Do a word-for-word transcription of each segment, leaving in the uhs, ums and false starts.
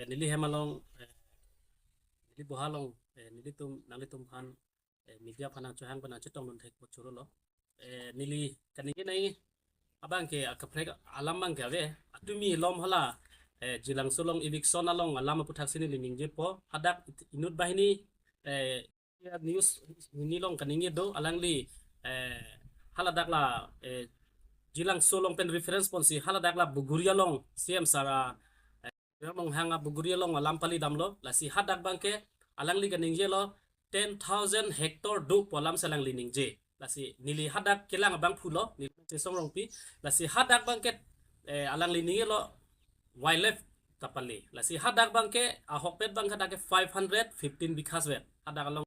Neli hem along, eh, neli boha along, eh, nelitum, nanglitum aphan, eh, media aphan nangchohang pen nangchetongdun thekpo choro lo. Eh, neli kaningje nai abang ke akaprek alam abang ke ave. Atumi lom hala, eh, Jilangso along eviction along alam aputhaksi neli ningjepo. Hadak inut banghini, eh, ya, news hini along kaningje do, alangli, eh, haladak la, eh, Jilangso along pen reference ponsi haladak la Buguri along C M sir a, eh, Ronghang a Buguri along alam palidamlo, lasi hadak abang ke alangli kaningje lo, ten thousand hectare do pu alam si alangli ningje. Lasi neli hadak kelang abangphu lo, neli Chesong Rongpi, lasi hadak abang ke, eh, alangli ningje lo wildlife kapale. Lasi hadak abang ke ahokpet abang ke hadak ke five hundred fifteen bighas vet. Hadak along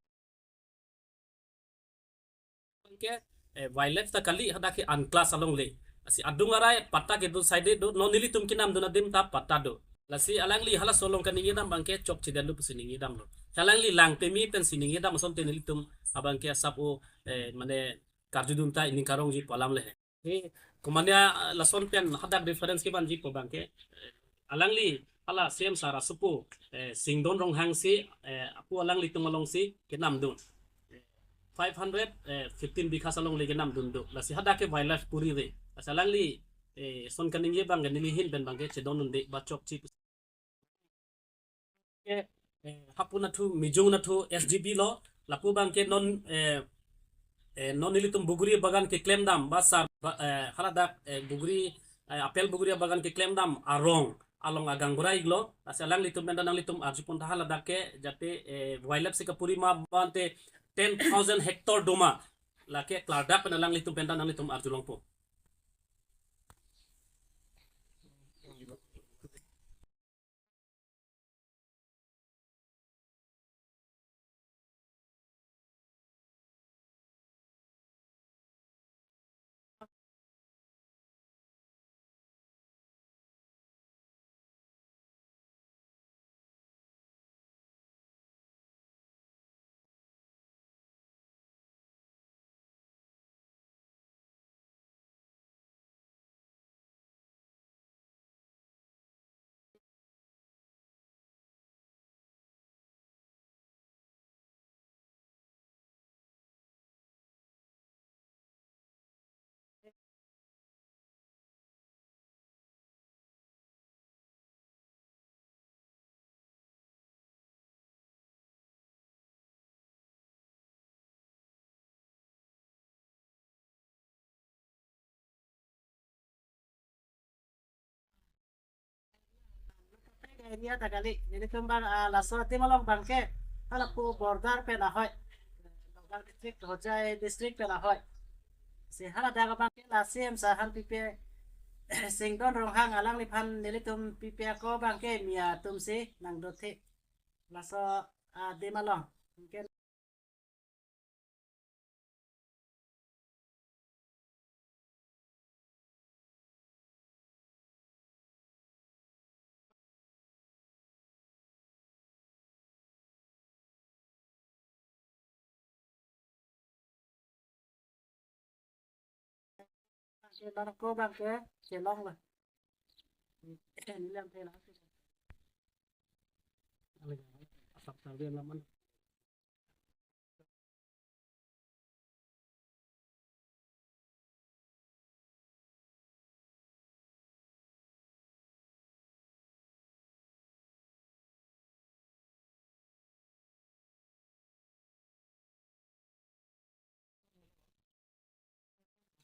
ke, eh, wildlife ta kali, hadak ke unclass alongle. Lasi adung arai patta kedun side do, non nelitum kenamdun adim ta patta do. Lasi alangli halaso along kaningjedam abang ke chokche detlo pusi ningjedamlo. Alangli lang peme pensi ningjedam asonte nelitum abang ke asap o, eh, mane karjudun ta ining karongji pu alam le. He, komatne, ah, lason pen hadak reference kevanji pu abang ke, eh, alangli hala C M sir asopo, eh, Singdon Ronghang si, eh, apo alanglitum alongsi kenamdun. Eh, five hundred, eh, fifteen bighas alongle kenamdun do. Lasi hadak ke wildlife puri re. Lasi alangli, eh, son kaningje abang ke neli ahin pen abang ke chedondunde ba chokche. Ke, eh, hapu nathu, Mijung nathu S G B lo, lapu abang ke non, eh, eh, non nelitum Buguri bagan keklemdam, ba sir, ba, eh, haladak, eh, Buguri, eh, apple Buguri bagan keklemdam arong along agang bura iklo, lasi alanglitum pen ta nanglitum arjupon tha haladak ke, jate, eh, wildlife si kapuri ma abang te ten thousand hectare do ma, lake klardak pen alanglitum pen ta nanglitum arjulongpo. Area ta kali, nelitum abang, ah, laso adim along abang ke, halapu border pen ahoi. Nagaon district, Hojai district pen ahoi. Si haladak abang ke la C M sir aphan pipe, Singdon Ronghang alangliphan nelitum pipe ako abang ke Miya atum si nangdothe. Laso, ah, adim along. Anke Kelong ko abang ke, kelong la. Neli lang ke la. Asap sal dia laman.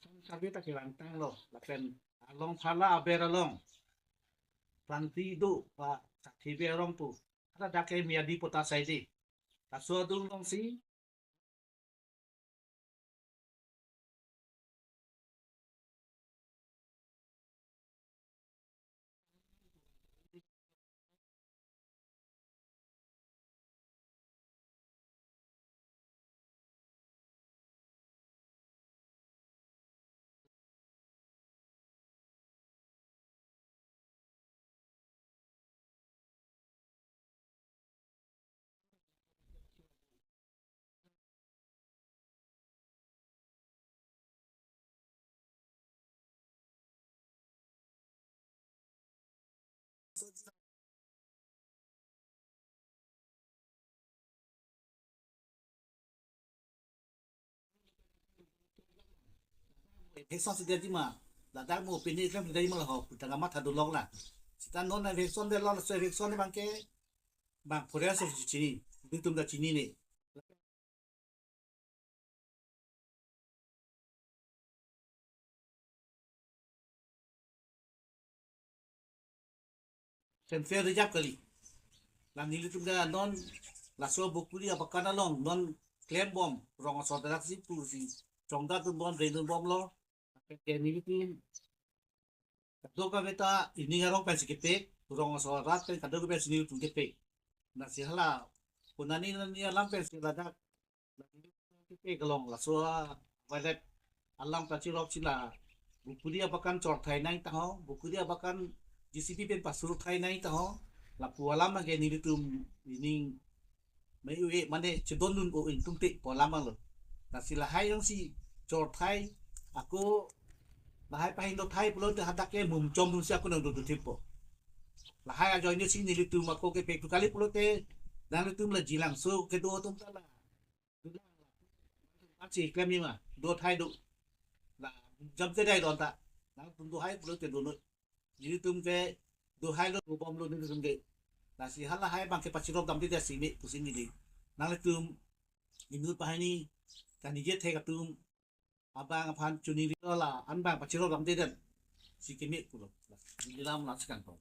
Son sarvi ta kevangtanglo, lapen along phala aber along Prangti do ba Sakhi Be arong pu. Haladak ke Miyadi pota saidi. Laso adung alongsi Eviction si derji ma, ladak mo pini klem derji ma laho, puta kamatha dolok la. Sita non eviction de lo, so eviction abang ke, bang forest office chini, nelitum ta chinine. Fanfare reserve kali. La nelitum ke non laso Bokuri abakan along non klembom, rong asor dak si pusi chongda dunbom, drain dunbomlo. Ke nelitum kadokave ta ening arong pensi kepek, rong asor rat pen kadokave pensi nelitum kepek. Lasi hala, konani nani alam pensi ladak kepek along laso a, wildlife alam kachirok si la Bokuri abakan chorthai nangji ta ho, Bokuri abakan J C B pen pasurthai nangji ta ho, lapu alam abang ke nelitum ening me-u-e mane chedondun o ingtungte pu alam abanglo. Lasi lahai jongsi chorthai ako lahai pahingdothai pulote hadak ke mum chomdunsi ako nangdoduthippo. Lahai ajoine si nelitum ako kepek tu kali pulote nanglitum la Jilangso kedo atum ta la ansi klemji ma, dothai do. La jamte dai don ta. Nangtum dohai pulote donoi. Nelitum ke dohailo, dobomlo nelitum ke. Lasi halahai abang ke pachirok damde dasi me pusi neli. Nanglitum inut banghini kaningje thek atum abang aphan choningri lo, la an abang pachirok damde den si keme pulo. Neli lam la si kangton.